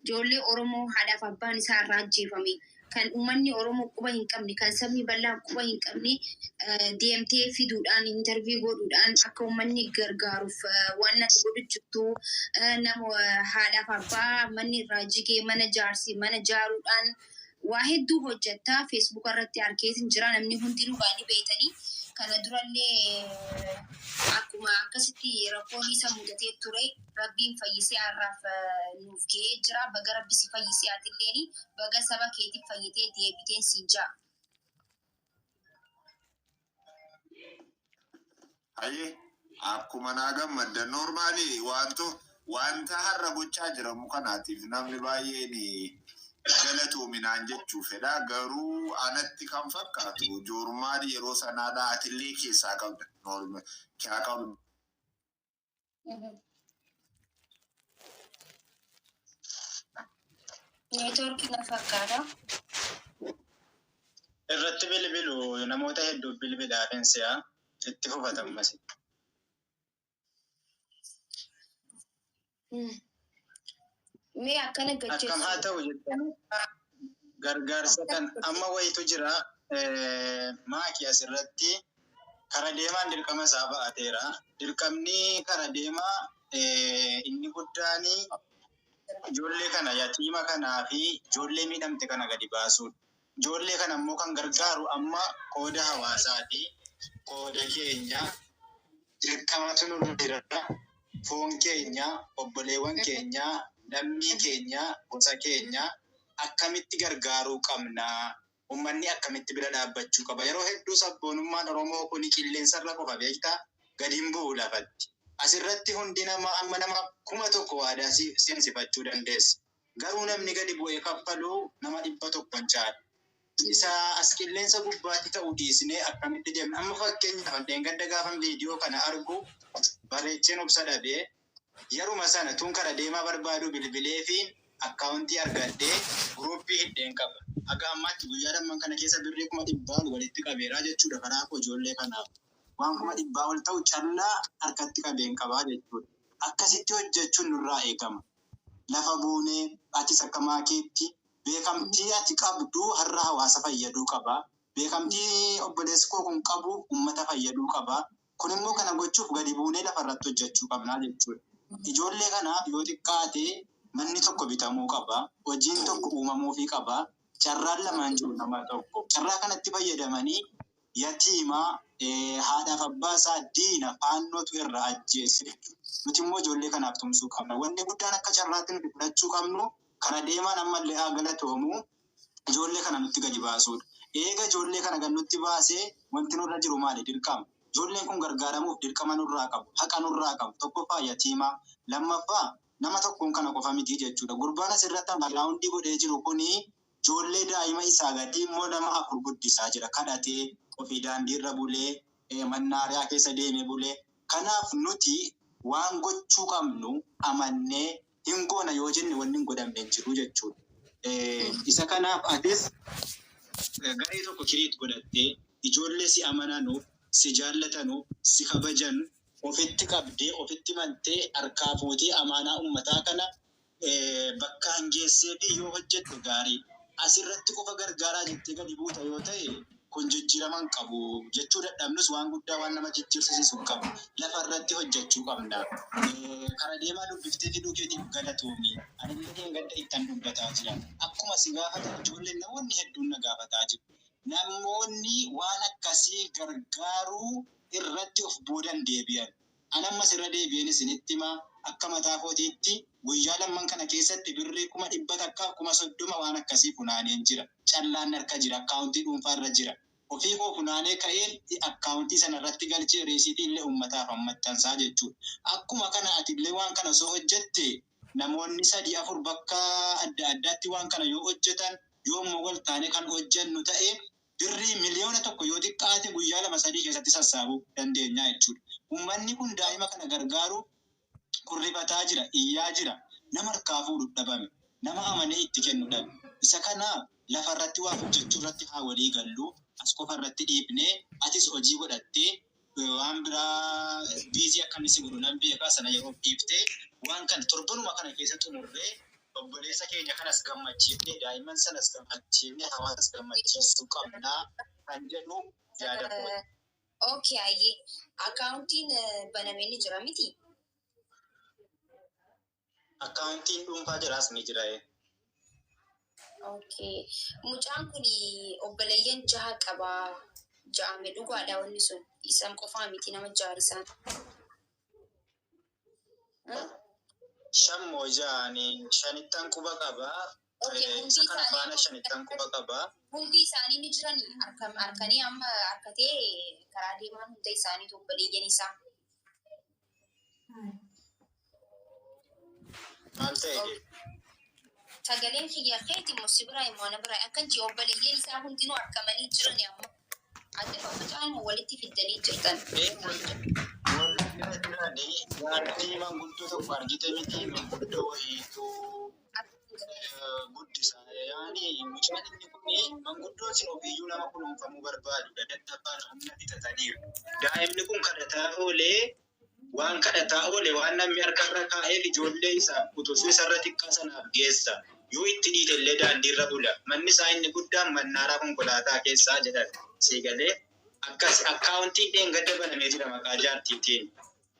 Ijoollee Oromoo haadhaaf abbaan isaa irraa ajjeefame, kan uummanni Oromoo quba hin qabne, kan sabni bal'aan quba hin qabne deemtee fiduudhaan interview godhuudhaan akka uummanni gargaaruuf waan ati godhu jirtu, nama haadhaaf abbaa manni irraa jigee mana jaarsi mana jaaruudhaan waa hedduu hojjetta. Facebook irratti arkeetin jira, namni hundinuu gaanii beeytanii. Kana durallee akkuma akkasitti rakkoon isa mudatee ture, Rabbiin fayyisee har'aaf nuuf ga'ee jira. Baga Rabbi si fayyisee, atilleeni baga saba keetiif fayyitee deebiteen siin ja'a. Hayyee, akkuma naa gammadda. Normally wanto wanta har'a gochaa jiramu kanaatiif namni baay'een galatoominaan jechuu fedha. Garuu anatti kan fakkaatu joormaan yeroo sanaadha, atillee keessaa qabda. Kaa qabda. Neetwoorkii na fakkaata. Irratti bilbilu, namoota hedduu bilbilaafin si'a itti fufatammas. Mee akkana Akkam gajjeessu. Haa ta'u jettanii gargaarsa kan amma wayitu jira. Maaki, asirratti kara deemaan dirqama isaa ba'ateera. Dirqamni kara deemaa inni guddaan ijoollee kana, yatiima kanaa fi ijoollee miidhamte kana gadi baasuudha. Ijoollee kana immoo kan gargaaru amma qooda hawaasaati. Qooda keenya dirqamatu nurra jira. Foon keenya, obboleewwan keenya, lammii keenya, gosa keenya akkamitti gargaaruu qabna? Uummanni akkamitti bira dhaabbachuu qaba? Yeroo hedduu sabboonummaan Oromoo kun qilleensarra qofa beektaa, gadi hin bu'u lafatti. Asirratti hundi nama amma nama 1000 waadaa seensifachuu dandeessa. Garuu namni gadi bu'ee kaffalu nama 100 hin caalu. Isa as qilleensa gubbaatti ta'u dhiisnee akkamitti deemna? Amma fakkeenyaaf dheengadda gaafan viidiyoo kana argu bareecheen obsa dhabee yeruma sana tun kara deemaa barbaadu bilbilee fi akkaawuntii argadhee guruuppii hidheen qaba. Haga ammaatti guyyaa lamman kana keessa birrii 100,000 ol walitti qabeeraa jechuudha karaa koo ijoollee kanaaf. Waan 100,000 ol ta'u callaa harkatti qabeen qabaa jechuudha. Akkasitti hojjechuun nurraa eegama. Lafa buunee atis akka maakiitti beekamtii ati qabdu har'a hawaasa fayyaduu qaba. Beekamtii obboleessi koo kun qabu uummata fayyaduu qaba. Kun immoo kana gochuuf gadi buunee lafa irratti hojjechuu qabnaa jechuudha. Ijoollee kanaaf yoo xiqqaate manni tokko bitamuu qaba. Hojiin tokko uumamuufii qaba. Carraan lamaan jiru nama tokko. Carraa kanatti fayyadamanii yatiima haadhaaf abbaa isaa diina faannootu irraa ajjeese jechuudha. Nuti immoo ijoollee kanaaf tumsuu qabna. Wanni guddaan akka carraatti nuti fudhachuu qabnu kara deemaan ammallee haa galatoomu, ijoollee kana nutti gadi baasuudha. Eega ijoollee kana gad nutti baasee wanti nurra jiru maali? Dirqama. Ijoolleen kun gargaaramuuf dirqama nurraa qabu. Haqa nurraa qabu. Tokkoffaa yatiima. Lammaffaa nama tokkoon kana qofa miti jechuudha. Gurbaan asirratti raawundii godhee jiru kuni ijoollee daa'ima isaa gadii immoo nama afur guddisaa jira. Kadhatee, ofii daandiirra bulee, mannaariyaa keessa deemee bulee. Kanaaf nuti waan gochuu qabnu amannee hin goona yoo jenne wanni hin godhamne hin jiru jechuudha. Isa kanaaf atis garee tokko create godhattee ijoollee si amananuuf, si jaallatanuuf, si kabajan ofitti qabdee, ofitti maltee, harkaa fuutee amaanaa uummataa kana bakkaan geessee fi yoo hojjette gaarii. Asirratti qofa gargaaraa jettee gadi buuta yoo ta'e kun jijjiirama hin qabu jechuu dadhabnus waan guddaa waan nama jijjiirsisiisu hin qabu. Lafa irratti hojjechuu qabna. Kara deemaa dubbiftee fiduu keetiif galatoomi. Anillee dheengadda ittan dubbataa jira. Akkuma si gaafatan ijoolleen namoonni hedduun na gaafataa jiru. Namoonni waan akkasii gargaaruu irratti of boodan deebi'an. An ammas irra deebi'een isinitti hima, akka mataa kootiitti guyyaa lamman kana keessatti birrii 130,000 waan akkasii funaaneen jira. Callaan harka jira, akkaawuntii dhuunfaa irra jira. Ofii koo funaanee ka'een akkaawuntii sana irratti galchee riisiitii illee uummataaf maxxansaa jechuudha. Akkuma kana ati illee waan kana osoo hojjette, namoonni sadii afur bakka adda addaatti waan kana yoo hojjetan, yoo immoo wal taanee kan hojjennu ta'e, birrii 1,000,000 yoo xiqqaate guyyaa 2-3 keessatti sassaabuu dandeenya jechuudha. Uummanni kun daa'ima kana gargaaruuf kurrifataa jira, iyyaa jira. Nama harkaa fuudhu dhabame, nama amanee itti kennu dhabe. Isa kanaaf lafa irratti waa hojjechuu irratti haa walii gallu, as qofa irratti dhiifnee atis hojii godhattee waan biraa busy akka inni si godhu nan beekaa, sana yeroo dhiiftee waan kana torbanuma kana keessa xumurree Obboleessa keenya kanas gammachiifne, daa'imman sanas gammachiifne, hawaasas gammachiisuu qabnaa kan jedhu yaada kooti. Okay, ayyee. Akkaawuntiin banamee ni jira miti? Akkaawuntiin dhuunfaa jiraas ni jira. Okay. Mucaan kun obboleeyyan jaha qaba ja'ame, dhugaadha wanni sun? Isaan qofaa miti, nama jaarisaan. Shan moo ja'ani, shanittan quba qaba. Okay, hundi Isa kana faana isaanii shanittan quba qaba. Hundi isaanii ni jiran harkanii amma harkatee karaa deemaan hunda isaanii obboleeyyan isaa. Maal ta'e jee? Sagaleen kiyya keeti moo si biraa immoo ana biraa akkan jee? Obboleeyyan isaa hundinuu argamanii jiran amma. Adda faffacaan walitti fiddanii jirtan. Warri bira jiranii jaartii manguddoo tokko argite miti, manguddoo wayiitu guddisa. Yaani mucaan inni kuni manguddoon sun ofiiyyuu nama kunuunfamuu barbaadudha. Dadhabaan humna fixataniiru. Daa'imni kun kadhataa oolee, waan kadhataa oole waan namni harkarra kaa'eef ijoollee isaaf quxisuu isarra xiqqaa sanaaf geessa. Yoo itti dhiite illee daandiirra bula. Manni isaa inni guddaan mannaaraa konkolaataa keessaa jedhan. Siigalee akkas akkaawuntiin dheengadda banamee jira maqaa jaartiitiin.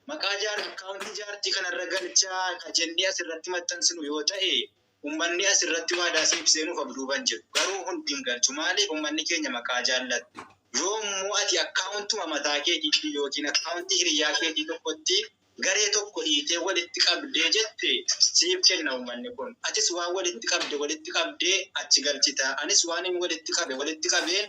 Maqaa akkaawuntii jaartii kanarra galchaa ka jennee asirratti maxxansinu yoo ta'e, uummanni asirratti waadaa siif seenuuf abduuban jiru. Garuu hundi hin galchu. Maaliif? Uummanni keenya maqaa jaallatu. Yoo immoo ati akkaawuntuma mataa keetiitti yookiin akkaawuntii hiriyaa keetii tokkotti garee tokko hiitee walitti qabdee jette, siif kenna uummanni kun. Atis waan walitti qabde walitti qabdee achi galchita. Anis waan inni walitti qabe walitti qabeen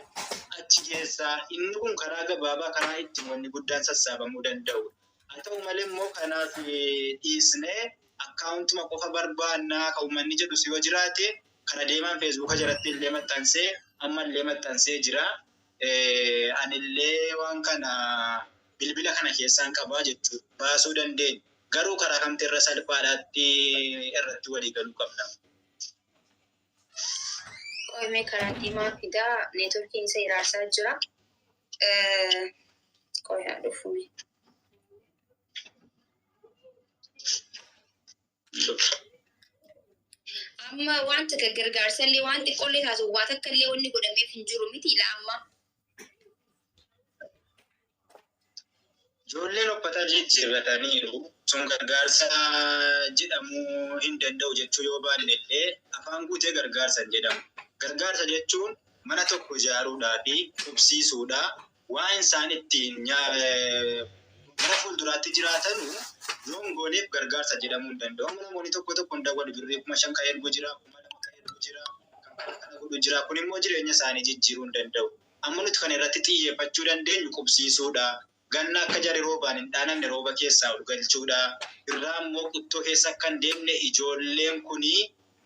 achi geessaa. Inni kun karaa gabaabaa karaa ittiin wanni guddaan sassaabamuu danda'u. Haa ta'u malee immoo kanaaf dhiisnee akkaawuntuma qofa barbaannaa kan uummanni jedhus yoo jiraate, kana deemaan Feesbuuka jalatti illee maxxansee, amma illee maxxansee jira. Anillee waan kana bilbila kana keessaan qabaa jechuudha. Baasuu dandeenya. Garuu karaa kamti irra salphaadhaatti irratti walii galuu qabna. Qo'imee karaa diimaa fidaa, neetworkiin isa iraarsaa jira. Qo'ee dhufume. Amma wanta gargaarsa illee waan xiqqoollee taasisu waa takka illee wanni godhameef hin jiru miti ila amma. Ijoolleen uffata jijjiirrataniiru. Sun gargaarsa jedhamuu hin danda'u jechuu yoo baanne illee, afaan guutee gargaarsa hin jedhamu. Gargaarsa jechuun mana tokko ijaaruudhaa fi qubsiisuudha. Waan isaan ittiin gara fuulduraatti jiraatanu yoo hin gooneef gargaarsa jedhamuu hin danda'u. Amma namoonni tokko tokko hin dawwalu, birrii 5,000 kan ergu jira, 2,000 kan ergu jira, kan kana kana godhu jira. Kun immoo jireenya isaanii jijjiiruu hin danda'u. Amma nuti kan irratti xiyyeeffachuu dandeenyu qubsiisuudha. Ganna akka jarri roobaan hin dhaanamne rooba keessaa ol galchuudha. Birraa immoo quttoo keessa akka hin deemne ijoolleen kuni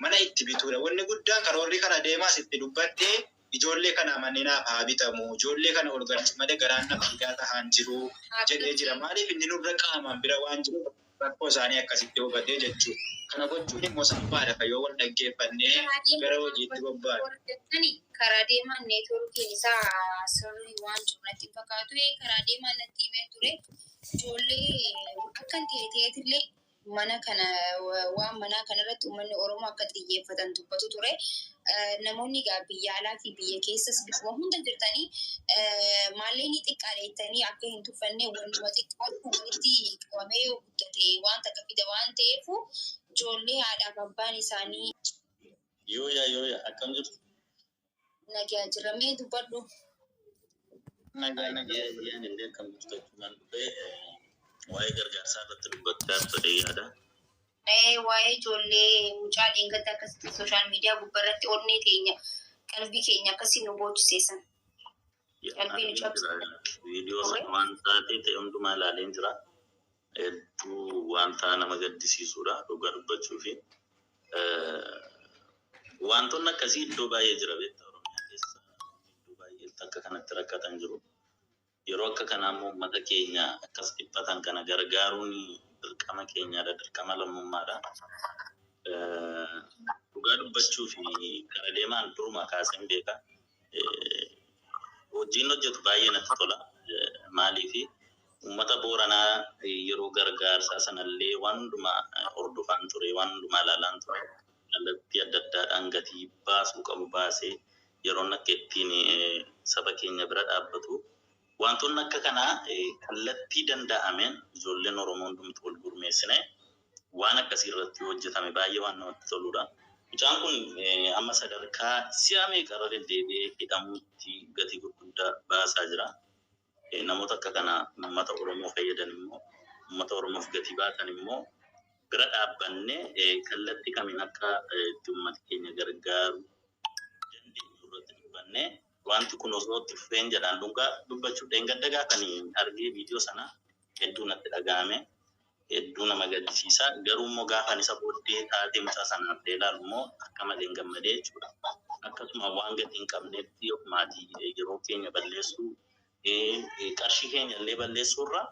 mana itti bituudha. Wanni guddaan karoorri kana deemaas itti dubbadhee, ijoollee kana manneenaaf haa bitamu. Ijoollee kana ol galchu malee garaan nama fidaa tahaan jiru jedhee jira. Maaliif? Inni nurra qaamaan bira waan jiruuf rakkoo isaanii akkasitti hubatee jechuudha. Kana gochuun immoo salphaadha yoo wal dhaggeeffannee gara hojiitti bobbaane. Karaa deemaan neetworkiin isaa sirrii waan jiru natti hin fakkaatu. Karaa deemaan natti himee ture. Ijoollee akkan ta'e ta'eetillee mana kana, waan manaa kanarratti uummanni Oromoo akka xiyyeeffatan dubbatu ture. Namoonni egaa biyya alaa fi biyya keessas bifuma hunda jirtanii maallaqni xiqqaadha jettanii akka hin tuffanne, wannuma xiqqaatu walitti qabamee yoo guddate waan takka fida waan ta'eef, ijoollee haadhaaf abbaan isaanii Yooyaa, yooyaa, akkam jirtu? Nagaa jira, mee dubbadhu. Nagaa, nagaa. Ayyaan illee akkam jirtu jechuun dhufee waa'ee gargaarsaa irratti dubbachaa ture yaada. Waa'ee ijoollee mucaa dheengadda akkasitti social media gubbaarratti onnee teenya, qalbii keenya akkasii nu boochiseessan. Qalbii nu cabse. Viidiyoo sana waan taatee ta'e hundumaa ilaaleen jira. Hedduu wanta nama gaddisiisudha dhugaa dubbachuu fi wantoonni akkasii iddoo baay'ee jira, beektaa, Oromiyaa keessa iddoo baay'eetti akka kanatti rakkatan jiru. Yeroo akka kanaa immoo uummata keenya akkas dhiphatan kana gargaaruun dirqama keenyaadha, dirqama lammummaadha. Dhugaa dubbachuu fi kara deemaan duruma kaaseen beeka. Hojiin hojjetu baay'ee natti tola. Maaliifi, uummata Booranaa yeroo gargaarsaa sanallee waan hundumaa hordofaan ture, waan hundumaa ilaalaan ture. Kallattii adda addaadhaan gatii baasuu qabu baasee yeroon akka ittiin saba keenya bira dhaabbatu. Wantoonni akka kanaa kallattii danda'ameen ijoolleen Oromoo hundumtu wal gurmeessine waan akkasii irratti hojjetame baay'ee waan namatti toludha. Mucaan kun amma sadarkaa si'a meeqa irra deddeebi'ee hidhamuutti gatii gurguddaa baasaa jira. Namoota akka kanaa uummata Oromoo fayyadan immoo, uummata Oromoof gatii baatan immoo bira dhaabbannee kallattii kamiin akka itti uummata keenya gargaaru dandeenyu irratti dubbannee wanti kun osoo itti fufeen jedhaan dhugaa dubbachuu dheengadda gaafanii argee viidiyoo sana hedduu natti dhaga'ame, hedduu nama gaddisiisa. Garuu immoo gaafan isa booddee taatee mucaa sanaaf ilaalu immoo akka malee hin gammadee jechuudha. Akkasuma waan gatii hin qabnetti maatii yeroo keenya balleessuu, qarshii keenya illee balleessuu irra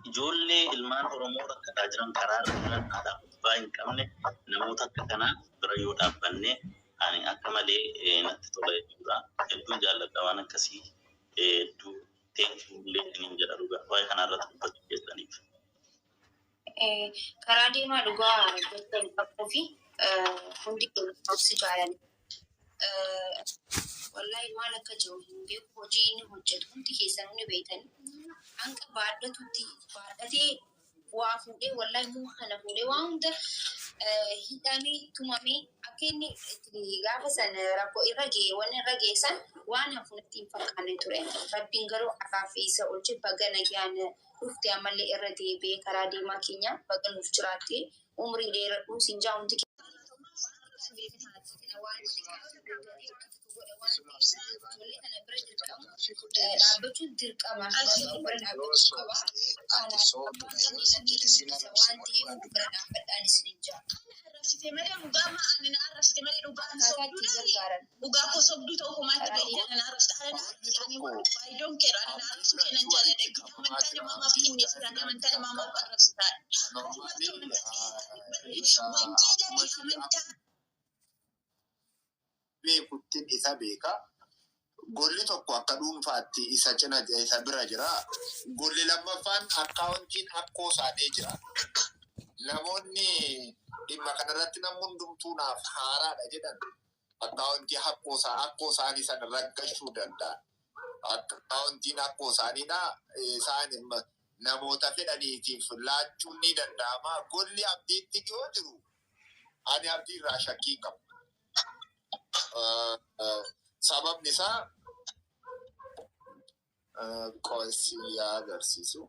ijoollee ilmaan Oromoo rakkataa jiran, karaa irra jiran, haadhaaf abbaa hin qabne, namoota akka kanaa bira yoo dhaabbanne ani akka malee natti tola jechuudha. Hedduun jaalladha waan akkasii, hedduu thank you illee isiniin jedha dhugaa waa'ee kanaa irratti dubbachuu keessaniif. Karaa deemaa, dhugaa jecha hin qabuu fi hundi keenya obsi jaalanna. Wallahi maal akka jiru hin beeku, hojii inni hojjetu hundi keessanuu ni beektani. Hanga baadhatutti baadhatee waa fuudhee, wallahi muka kana fuudhee, waa hunda hidhamee tumamee akka inni itti gaafa san rakkoo irra ga'e, wanni irra ga'e san waan hafu natti hin fakkaanne ture. Rabbiin garuu afaaf isa oolche. Baga nagaan dhufte, ammallee irra deebi'ee karaa deemaa keenya baga nuuf jiraatte, umrii dheeradhu siin jaa. Hundi ijoollee kana bira dirqama dhaabbachuun dirqama bira dhaabbachuu qaba. Kanaaf waan ta'eef bira dhaabbadhaan isinin jaa. Arrabsite malee dhugaa ma ani na arrabsite malee dhugaa ani Akkaataa itti sobduudhaan gargaaran. Dhugaa koo sobduu ta'uu homaatti Karaa beekte ana na arrabsite, ana na arrabsite. Ani I don't care, ani na arrabsu kee nan jaalladha. Amantaa namaaf xinneessitaan, amantaa namaaf arrabsitaan. Normally Wangeela fi amantaa beekuttiin isa beeka. Golli tokko akka dhuunfaatti isa cina, isa bira jira. Golli lammaffaan akkaawuntiin akkoo isaanii jira. Namoonni dhimma kanarratti namni hundumtuu naaf haaraadha jedhan akkaawuntii akkoo isaanii sana raggachuu danda'a. Akkaawuntiin akkoo isaaniidha. Isaan namoota fedhaniitiif laachuun ni danda'ama. Golli abdiitti dhiyoo jiru, ani abdii irraa shakkii qabu. Sababni isaa qo'isii yaa agarsiisu.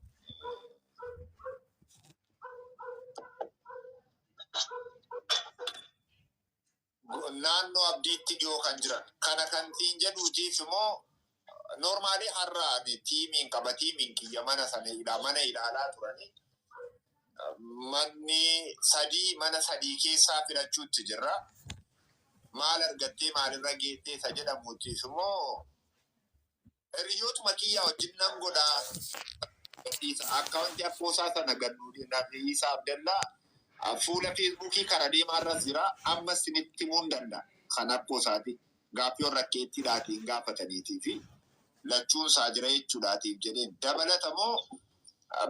Naannoo abdiitti dhiyoo kan jiran kana kan siin jedhuutiif immoo normally har'a ani tiimiin qaba, tiimiin kiyya mana sana mana ilaalaa turanii manni sadii, mana sadii keessaa filachuutti jirra. Maal argattee, maalirra geettee isa jedhamuutiif immoo hiriyootuma kiyyaa wajjin nan godhaa. Akkaawuntii akkoosaa sana gannuu Isaa Abdallaa fuula Feesbuukii kara deemaa irras jira. Amma isinitti himuu hin danda'a. Kan akkoosaati. Gaaffii warra keettiidhaatiin gaafataniitii fi lachuun isaa jira jechuudhaatiif jedheen. Dabalatamoo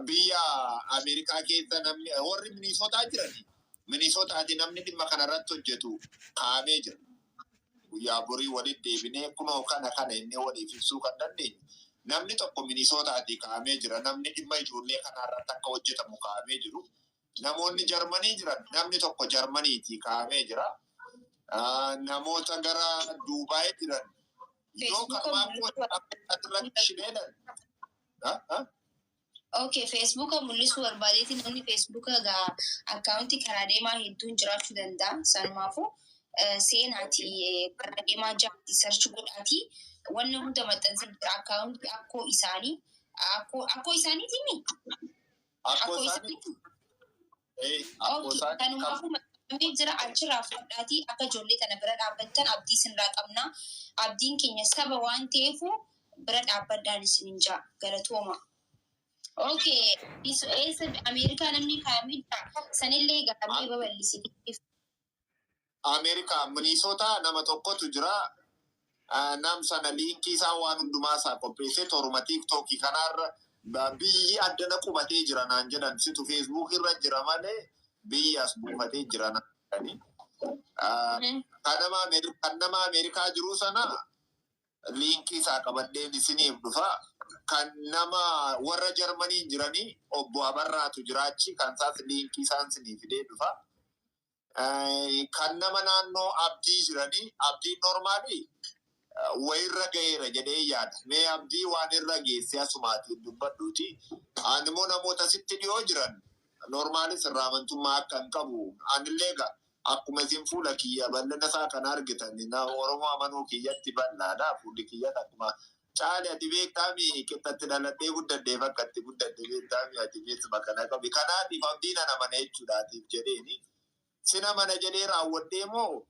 biyya Ameerikaa keessa namni warri Minisootaa jirani. Minisootaati namni dhimma kanarratti hojjetu kaa'amee jira. Guyyaa borii walitti deebinee kunoo kana kana inni waliif ibsuu kan dandeenyu. Namni tokko Minisootaatii kaa'amee jira. Namni dhimma ijoollee kanarratti akka hojjetamu kaa'amee jiru. Namoonni Jarmanii jiran, namni tokko Jarmaniitii kaa'amee jira. Namoota gara Duubaay jiran. Yoo kanumaan irratti shineedhan. Okay, Feesbuuka mul'isuu barbaadeeti. Namni Feesbuuka gaa akkaawuntii karaa deemaa hedduun jiraachuu danda'a. Sanumaafuu seenaati karaa deemaa jaati search godhaati. Wanni hunda maxxansa jira, akkaawuntii akkoo isaanii. Akkoo isaaniitimi? Akkoo Akkoo isaanii. isaaniiti? Akkoo Okay, isaanii qabu. kanumaafuu maxxanfamee jira, achirraa fudhaatii akka ijoollee kana bira dhaabbattan abdii isinirraa qabna. Abdiin keenya saba waan ta'eefu bira dhaabbadhaan isinin jaa, galatooma. Okay, eessa Ameerikaa namni kaa'amee jira. Sanillee gaafamee babal'isee. Ameerikaa Minisootaa nama tokkotu jira. Nam sana liinkii isaa waan hundumaa isaa qopheessee tooruma Tiiktookii kanaarra biyyi addana qubatee jira naan jedhan, situ Feesbuuk irra jira malee biyyi as buufatee jira naan jedhani. Kan nama Ameerikaa jiru sana liinkii isaa qabadheen isiniif dhufa. Kan nama warra Jarmaniin jiranii obbo Abarraatu jiraachi kan isaas liinkii isaan isinii fidee dhufa. Kan nama naannoo Abdii jiranii, Abdiin normaalii wayirra ga'eera jedhee yaada. Mee Abdii waan irra geesse asumaatiin dubbadhuuti. Ani immoo namoota sitti dhiyoo jiran normaalis irraa amantummaa akka hin qabu. Anillee egaa akkuma isin fuula kiyya bal'ina isaa kana argitan Oromoo amanuu kiyyatti bal'aadha. Fuulli kiyyatti akkuma caale ati beektaami qixxatti dhaladhee guddadhee bakka itti guddadhe beektaami ati beeksuma kana qabi. Kanaatiif Abdiin ana mana jechuudhaatiif jedheeni. Sina mana jedhee raawwadhee moo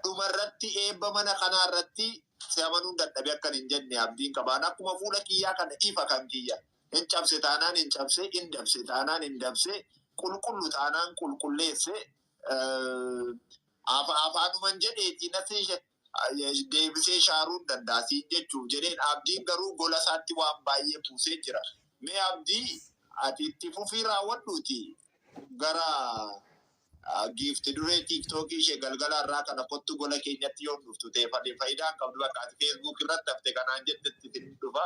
dhumarratti eebba mana kanaa irratti si amanuun dadhabe akkan hin jenne abdiin qabaan akkuma fuula kiyyaa kana ifa kan kiyya. Hin cabse taanaan hin cabse, hin dabse taanaan hin dabse, qulqullu taanaan qulqulleesse, afaanuman jedheetii nasi deebisee shaaruu hin danda'a siin jechuuf jedheen. Abdiin garuu gola isaatti waan baay'ee buusee jira. Mee Abdii, ati itti fufii raawwadhuuti gara giifti duree TikTokii ishee galgala irraa kana kottu gola keenyatti yoo dhuftu ta'e faayidaa hin qabdu, bakka ati Facebook irratti hafte kanaan jettetti sin dhufa.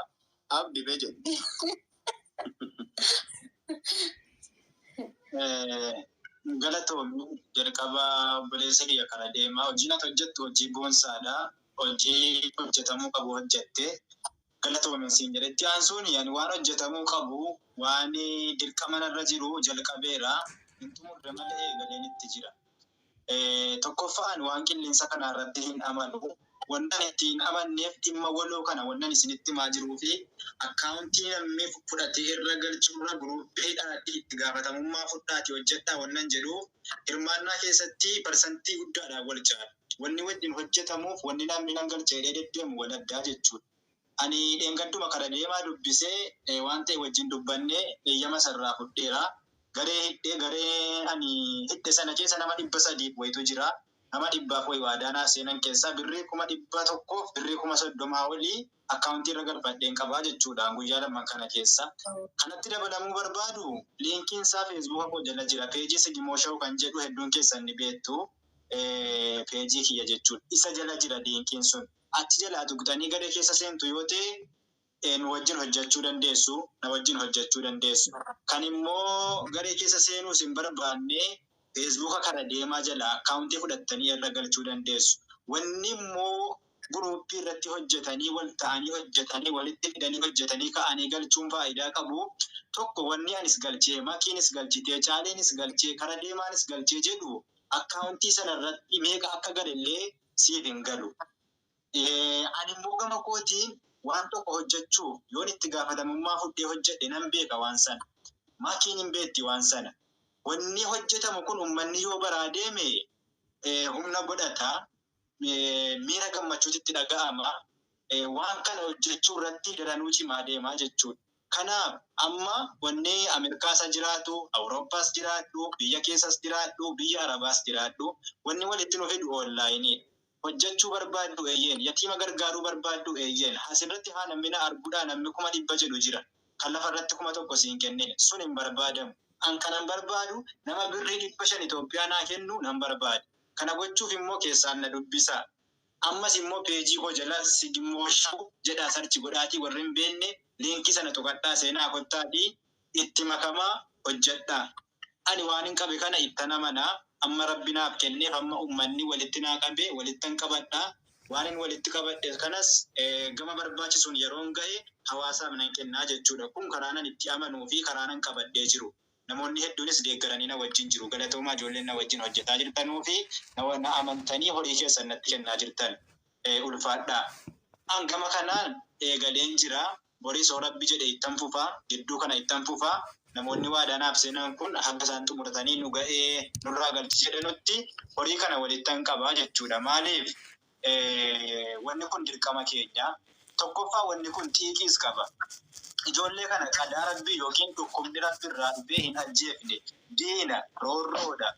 Abdi, mee jedhu. Galatoomi, jalqaba obboleessa kiyya kana deemaa. Hojiin ati hojjettu hojii boonsaadha. Hojii hojjetamuu qabu hojjette. Galatoomi siin jedhe. Itti aansuun ani waan hojjetamuu qabu, waan dirqama narra jiru jalqabeera. Hin xumurre malee eegaleen itti jira. Tokkoffaan waan qilleensa kana irratti hin amanu. Wannan ittiin amanneef dhimma waloo kana wannan isinitti himaa jiruu fi akkaawuntii namni fudhatee irra galchuurra guruuppiidhaatti itti gaafatamummaa fudhaati hojjedhaa wannan jedhuuf hirmaannaa keessatti parsantii guddaadhaan wal caala. Wanni wajjin hojjetamuuf wanni namni nan galcha jedhee deddeemu wal addaa jechuudha. Ani dheengadduma kana deemaa dubbisee waan ta'e wajjin dubbannee eeyyama sarraa fudheera. Garee hidhee, garee ani hidhe sana keessa nama 300f wayitu jira. Nama 100f wayi waadaanaa seenan keessaa birrii 100,000f birrii 30,000 olii akkaawuntii irra galfadheen qabaa jechuudha guyyaa lamaan kana keessa. Kanatti dabalamuu barbaadu liinkiin isaa Feesbuuka koo jala jira. Peejii Sigimoo Show kan jedhu hedduun keessan ni beektu. Peejii kiyya jechuudha. Isa jala jira liinkiin sun. Achi jalaa tuqxanii garee keessa seentu yoo ta'e nu wajjin hojjechuu dandeessu, na wajjin hojjechuu dandeessu. Kan immoo garee keessa seenuus hin barbaanne Feesbuuka kana deemaa jala akkaawuntii fudhattanii irra galchuu dandeessu. Wanni immoo guruuppii irratti hojjetanii, wal ta'anii hojjetanii, walitti fidanii hojjetanii ka'anii galchuun faayidaa qabu. Tokko wanni anis galchee, Makiinis galchitee, Caaliinis galchee, kara deemaanis galchee jedhu akkaawuntii sana irratti meeqa akka galellee siif hin galu. Ani immoo gama kootiin waan tokko hojjechuuf yoon itti gaafatamummaa fudhee hojjedhe nan beeka waan sana. Makiin hin beekti waan sana. Wanni hojjetamu kun uummanni yoo baraa deeme humna godhata, miira gammachuutti dhaga'ama. Waan kana hojjechuu irratti daranuu cimaa deemaa jechuudha. Kanaaf amma wanni Ameerikaas jiraatu, Awurooppaas jiraadhu, biyya keessas jiraadhu, biyya Arabaas jiraadhu, wanni walitti nu fidu onlaayiniidha. Hojjechuu barbaaddu eeyyeen, yatiima gargaaruu barbaaddu eeyyeen, asirratti haa namni na arguudhaa namni 100,000 jedhu jira. Kan lafa irratti 1,000 siin kennine sun hin barbaadamu. An kanan barbaadu nama birrii 500 Itoophiyaa naa kennu nan barbaada. Kana gochuuf immoo keessaan na dubbisaa. Ammas immoo peejii koo jala Sigimoo Show jedhaa search godhaatii warri hin beekne liinkii sana tuqadhaa seenaa kottaatii itti makamaa hojjedhaa. Ani waan hin qabe kana ittan amanaa, amma Rabbi naaf kenneef, amma uummanni walitti naa qabe walittan qabadhaa. Waan hin walitti qabadhe kanas gama barbaachisuun yeroon gahe hawaasaaf nan kennaa jechuudha. Kun karaa nan itti amanuu fi karaa nan qabadhee jiru. Namoonni hedduunis deeggaranii na wajjin jiru. Galatoomaa, ijoolleen na wajjin hojjetaa jirtanuu fi na amantanii horii keessan natti kennaa jirtan. Ulfaadhaa. An gama kanaan eegaleen jira. Boris yoo Rabbi jedhe ittan fufaa. Gidduu kana ittan fufaa. Namoonni waadaa naaf seenan kun hanga isaan xumuratanii nu ga'ee nurraa galchi jedhanutti horii kana walittan qabaa jechuudha. Maaliif, wanni kun dirqama keenya. Tokkoffaa wanni kun xiiqiis qaba. Ijoollee kana qadaa Rabbii yookiin dhukkubni Rabbi irraa dhufee hin ajjeefne. Diina, roorroodha.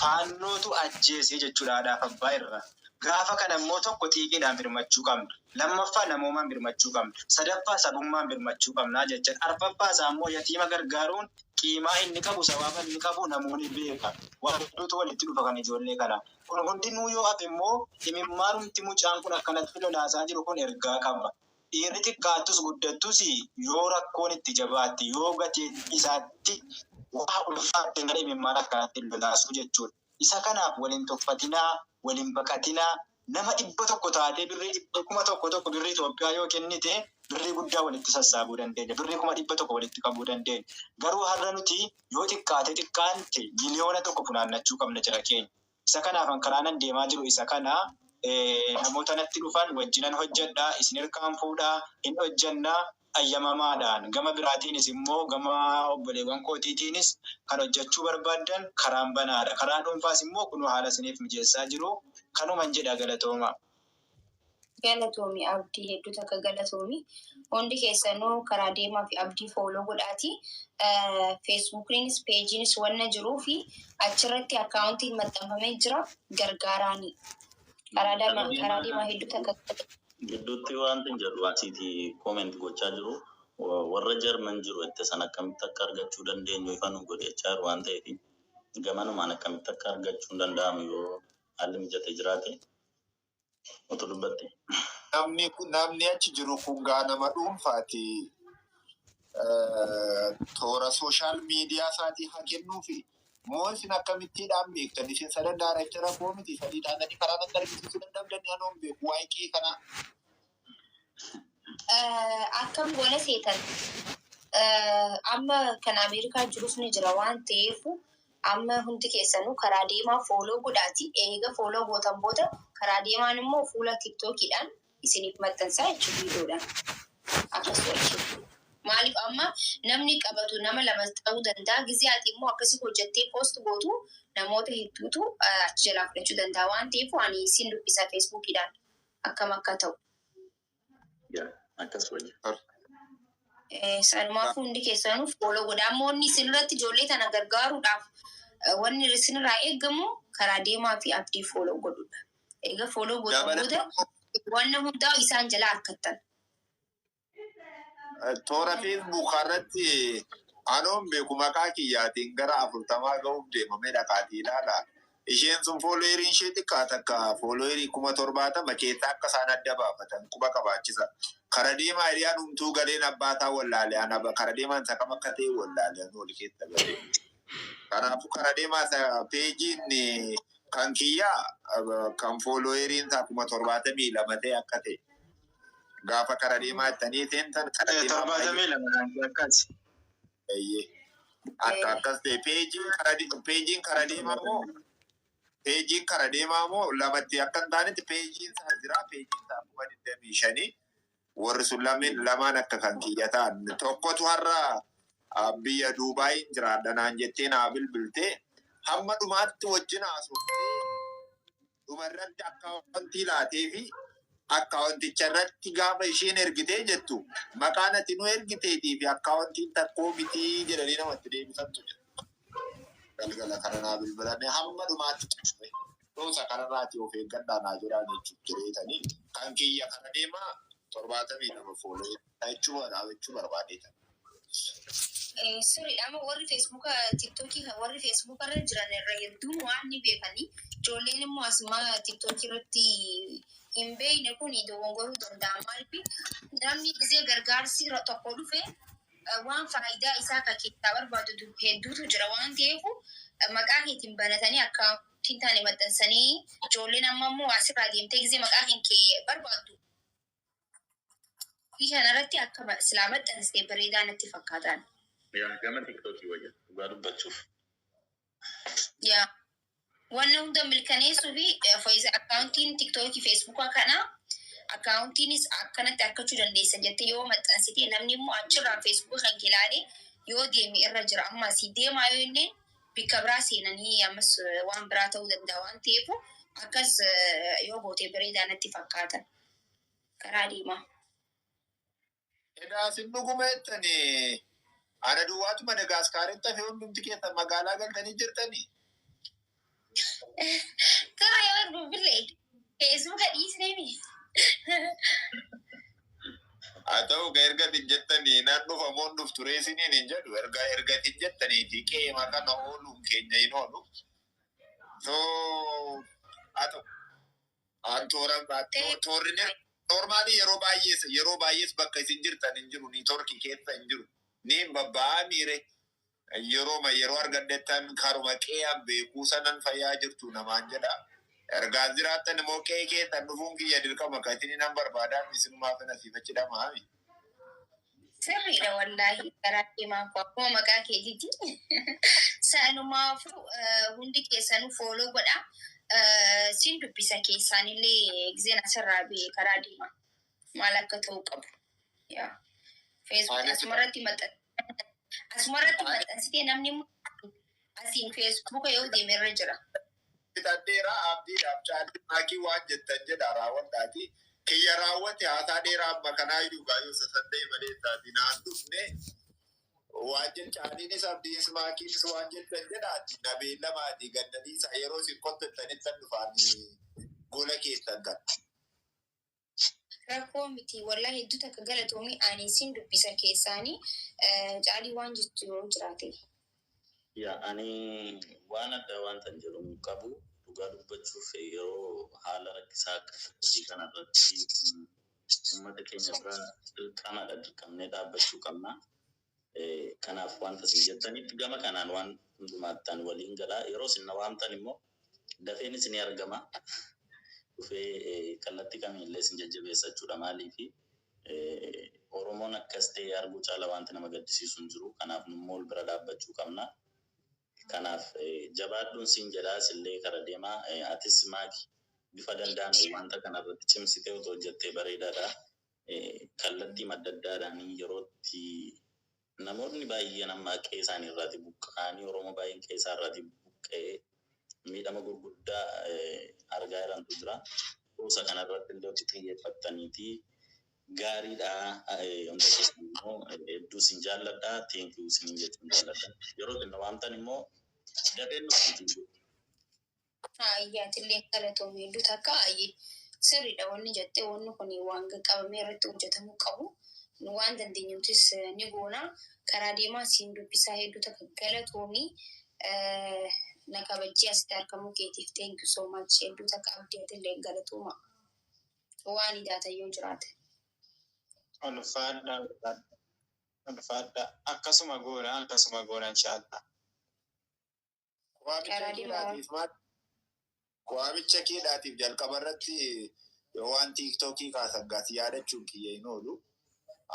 Faannootu ajjeese jechuudha haadhaaf abbaa irraa. Gaafa kana immoo tokko xiiqiidhaan birmachuu qabna. Lammaffaa namoomaan birmachuu qabna. Sadaffaa sabummaan birmachuu qabna jechuudha. Arfaffaa isaa immoo yatiima gargaaruun qiimaa inni qabu, sawaaba inni qabu namoonni beeka. Waan hedduutu walitti dhufa kan ijoollee kana. Kun hundinuu yoo hafe immoo imimmaanumti mucaan kun akkanatti lolaasaa jiru kun ergaa qaba. Dhiirri xiqqaattus guddattus yoo rakkoon itti jabaatte, yoo gatii isaatti waa ulfaatte malee imimmaan akkanatti lolaasuu jechuudha. Isa kanaaf waliin tuffatinaa, waliin baqatinaa, nama 100 taatee birrii 1,000 tokko birrii Itoophiyaa yoo kennite birrii guddaa walitti sassaabuu dandeenya. Birrii 100,000 walitti qabuu dandeenya. Garuu har'a nuti yoo xiqqaate xiqqaante 1,000,000 funaannachuu qabna jira keenya. Isa kanaaf an karaa nan deemaa jiru isa kana, namoota natti dhufan wajjinan hojjedha, isin hirkaan fuudhaa, hin hojjennaa ayyamamaadhaan. Gama biraatiinis immoo gama obboleewwan kootiitiinis kan hojjechuu barbaaddan karaan banaadha. Karaa dhuunfaas immoo kunoo haala isiniif mijeessaa jiru. Kanuman jedha, galatooma. Galatoomi Abdii, hedduu takka galatoomi. Hundi keessanuu karaa deemaa fi Abdii follow godhaati. Feesbuukiinis peejiinis wanna jiruu fi achirratti akkaawuntiin maxxanfamee jira, gargaaraani. Karaa deemaa hedduu takka. Gidduutti wanti hin jedhu asiiti comment gochaa jiru, warra Jarman jiru itti san akkamitti akka argachuu dandeenyu ifa nu godhechaa jiru waan ta'eef, gamanumaan akkamitti akka argachuu hin danda'amu yoo haalli mijatee jiraate utuu dubbatte. Namni achi jiru kun gaa nama dhuunfaati. Toora social media isaatii haa kennuufi. Moo isin akkamittiidhaan beektan? Isin sadan daarektara koo miti, sadii taatanii karaa natti argisiisuu danda'amdanii, anoo hin beeku waa'ee qe'ee kanaa. Akkam goona seetan? Amma kan Ameerikaa jirus ni jira waan ta'eef, amma hundi keessanuu karaa deemaa follow godhaati. Eega follow gootan booda karaa deemaan immoo fuula tiktookiidhaan isiniif maxxansaa jechuudha viidiyoodhaan. Akkas wajjin. Maaliif amma namni qabatu nama lama ta'uu danda'a. Gizee ati immoo akkasii hojjettee post gootu namoota hedduutu achi jalaa fudhachuu danda'a waan ta'eef, ani isin dubbisa feesbuukiidhaan akkam akka ta'u. Yaa, akkas wajjin. Sanumaaf hundi keessanuu follow godha. Amma wanni isinirratti ijoollee tana gargaaruudhaaf wanni isinirraa eegamu karaa deemaa fi Abdii follow godhudha. Egaa follow gootan booda wanna hundaa isaan jalaa harkattan. Toora feesbuukaa irratti anoon beeku maqaa kiyyaatiin gara 40 ga'uuf deemamee dhaqaatii ilaala. Isheen sun followeriin ishee xiqqaa takka, followerii 70,000 keessaa akka isaan adda baafatan quba qabaachisa. Kara deemaa hiriyaan humtuu galeen abbaataa wallaale, ana kara deemaan isa kam akka ta'e wallaale anu wal keessa galee. Kanaafuu kara deemaa isa peejiin kan kiyyaa kan followeriin isaa 72,000 ta'e akka ta'e. Gaafa kara deemaa jettanii seentan kara deemaa baay'ee 72 akkas. Eeyyee. Akka akkas ta'e peejiin kara deemaa moo lamatti akka hin taanetti peejiin isaa jira, peejiin isaa 25,000, warri sun lameen lamaan akka kan kiyya ta'an. Tokkotu har'a biyya Duubaayin jiraadha naan jettee naa bilbiltee, hamma dhumaatti wajjin haasoftee, dhumarratti akkaawwantii laatee fi akkaawwanticha irratti gaafa isheen ergitee jettu maqaan ati nu ergiteetii fi akkaawwantiin takkoo mitii jedhanii namatti deebisantu jira. Galgala kana naa bilbilanii hamma dhumaatti cufne. Dhoosa kanarraati of eeggadhaa naa jedhaa jechuuf jireetanii kan kiyya kana deemaa 72 follow jechuu barbaadeetan. Sirriidha. Amma warri feesbuuka, tiktookii, warri feesbuuka irra jiran irra hedduun waan ni beekanii, ijoolleen immoo asuma tiktookii irratti hin beekne kun dogongoruu danda'a. Maaliif namni gisee gargaarsi tokko dhufe waan faayidaa isaa kan keessaa barbaadu hedduutu jira waan ta'eef, maqaa keetiin banatanii akka hin taane maxxansanii, ijoolleen amma immoo asirraa deemtee gisee maqaa kan kee barbaaddu kanarratti akka silaa maxxansitee bareedaa natti fakkaatan. Yaa, gama tiktookii wayya dhugaa dubbachuuf. Yaa. Wanna hunda mirkaneessuu fi akkaawuntiin tiktookii feesbuukaa kana akkaawuntiinis akkanatti argachuu dandeessa jettee yoo maxxansite, namni immoo achirraa feesbuuka kan kee ilaalee yoo deeme irra jira. Amma asii deemaa yoo inni bikka biraa seenanii ammas waan biraa ta'uu danda'a waan ta'eef, akkas yoo goote bareedaa natti fakkaata. Karaa deemaa. Edaa isin dhuguma jettanii ana duwwaatu Madagaskaaritti hafe, hundumti keessan magaalaa galtanii jirtanii. Karaa yoo bilbilee. Erga jettanii nan dhufa moon dhuftu reesiniin hin jedhu erga jettaniiti qeema kana ooluun keenya hin oolu. So haa ta'u. Toorri normaalii yeroo baay'ees bakka isin jirtan hin jiru, networkii keessa hin jiru. Ni hin babba'aa miire. Yeroo argadhettan karuma qe'aan beekuu sanan fayyaa jirtu namaan jedha. Ergaa jiraattan immoo qe'ee keessan dhufuun kiyya dirqama kan isin nan barbaadaa isinumaa fana siifachi dhamaami. Sirriidha wallaahi, karaa deemaa koo akkuma maqaa keetiiti. Sanumaafuu hundi keessanuu follow godha. Siin dubbisa keessaanillee gizeen asirraa ba'e karaa deemaa. Maal akka ta'u qabu. Yaa. Facebook asumarratti maxxansitee namni immoo asiin Facebooka yoo deeme irra jira. Fixadheeraa, abdiidhaaf caalii maakii waan jettan jedha raawwadhaati. Kiyya raawwate, haasaa dheeraa amma kanaa iyyuu gaayyoo sasandee malee taati naan dhufne waan jedhu caaliinis abdiinis maakiinis waan jettan jedhaati na beellamaati gannadiisa yeroo isin kottettanitti dhufaanii gola keessan kan. Rakkoo miti wallaahi, hedduu takka galatoomii, ani siin dubbisa keessaanii. Caalii, waan jettu yoo jiraate. Yaa, ani waan addaa wanta hin jedhu hin qabu. Dhugaa dubbachuuf yeroo haala rakkisaa akka akkasii kanarratti uummata keenya bira dirqamadha, dirqamnee dhaabbachuu qabna. Kanaaf wanta isin jettanitti gama kanaan waan hundumaattaan waliin galaa. Yeroo isin na waamtan immoo dafeen isinii argama. Dhufee kallattii kamiillee isin jajjabeessachuudha, maaliifi Oromoon akkas ta'e arguu caala wanti nama gaddisiisu hin jiru. Kanaaf nummoo ol bira dhaabbachuu qabna. Kanaaf jabaadhuun siin jedhaa, sillee kara deemaa, atis maaki bifa danda'ame wanta kanarratti cimsitee otoo hojjettee bareedaadha. Kallattii madda addaadhaan yerootti namoonni baay'een amma qe'ee isaanii irraati buqqa'anii, Oromoo baay'een qe'ee isaa irraati buqqa'ee miidhama gurguddaa argaa jirantu jira. Kuusa kanarratti illee hojii xiyyeeffattaniiti gaariidha. Hunda keessan immoo hedduu sin jaalladha. Thank you sin jechuun jaalladha. Yeroo isin waamtan immoo dafeen nuti. Ayyaatillee galatoomii, hedduu takka ayyee sirriidha wanni jettee, wanni kun waan qabamee irratti hojjetamuu qabu. Nu waan dandeenyutis ni goona. Karaa deemaa siin dubbisaa, hedduu takka galatoomii, na kabajjee asitti argamuu keetiif thank you so much, hedduu takka abdiitillee galatooma. Waan idaatan yoo jiraate. Ulfaadha, ulfaadha, ulfaadha. Akkasuma goona, akkasuma goona inshaallah. Waamicha Karaa deemaa. keedhaatiif maal? Waamicha keedhaatiif jalqaba irratti yoo waan TikTokii kaasan gaas yaadachuun kiyya hin oolu.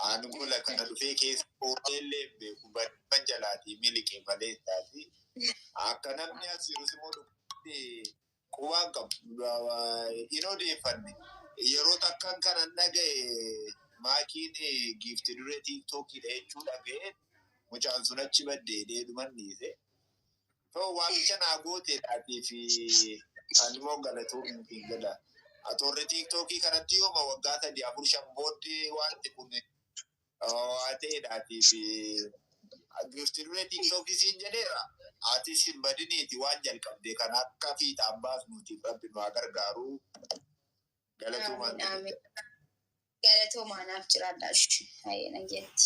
Ani gola kana dhufee keessa ooleellee hin beeku, badii jalaatii miliqe malee taati. Akka namni as jirus immoo dhukkubni qubaan qabu hin odeeffanne. Yeroo takkan kanan dhaga'e maakiin giifti duree TikTokiidha jechuu dhaga'e, mucaan sun achi baddee deeduman dhiise. So waamicha naa gooteedhaatii fi ani immoo galatoomii hin jedha. Atoorri TikTokii kanatti yooma waggaa 3 4 5 booddee wanti kun waa ta'eedhaatii fi giifti duree TikTokii siin jedheera. Atis hin badiniiti, waan jalqabde kan akka fiixaan baasnuutiif rabbi nu haa gargaaru. Galatoomaan. Amiin, amiin. Galatoomaa, naaf jiraadha. Hayyee, nageetti.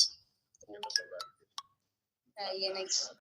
Hayyee, nageetti.